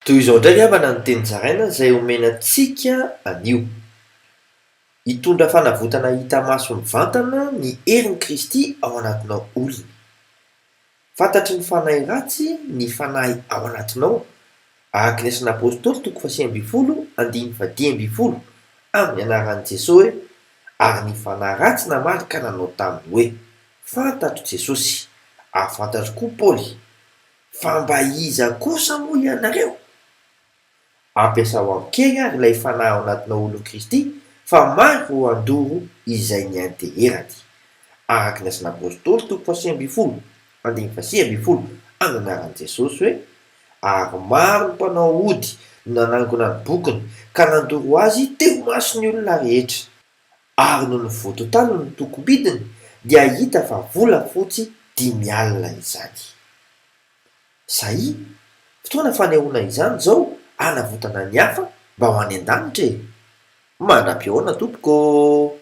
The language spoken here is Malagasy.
Toy izao indray ry havana ny teny zaraina izay omena antsika anio. Hitondra fanavotana hita maso mivantana ny herin'i Kristy ao anatinao olony. Fantatry ny fanahy ratsy ny fanahy ao anatinao, araka ny Asan'Apôstôly toko fahasivy ambinifolo andininy fahadimy ambinifolo, amin'ny anaran'i Jesoa hoe, Ary ny fanahy ratsy namaly ka nanao taminy hoe, Fantatro Jesosy, ary fantatro koa Paoly, Fa mba iza kosa moa ianareo? Ampiasao amin-kery ary ilay fanahy ao anatinao olon'i Kristy fa maro ireo handoro izay nianteherany. Araka ny Asan'Apôstôly toko fahasivy ambinifolo, andininy fahasivy ambinifolo, amin'ny anaran'i Jesosy hoe, Ary maro ny mpanao ody no nanangona ny bokiny ka nandoro azy teo imason'ny olona rehetra. Ary nony voatotaly ny tokom-bidiny dia hita fa volafotsy 50 izany. Sahia, fotoana fanehoana izany izao hanavotana ny hafa mba ho any an-danitra e! Mandra-pihaona tompoko ô!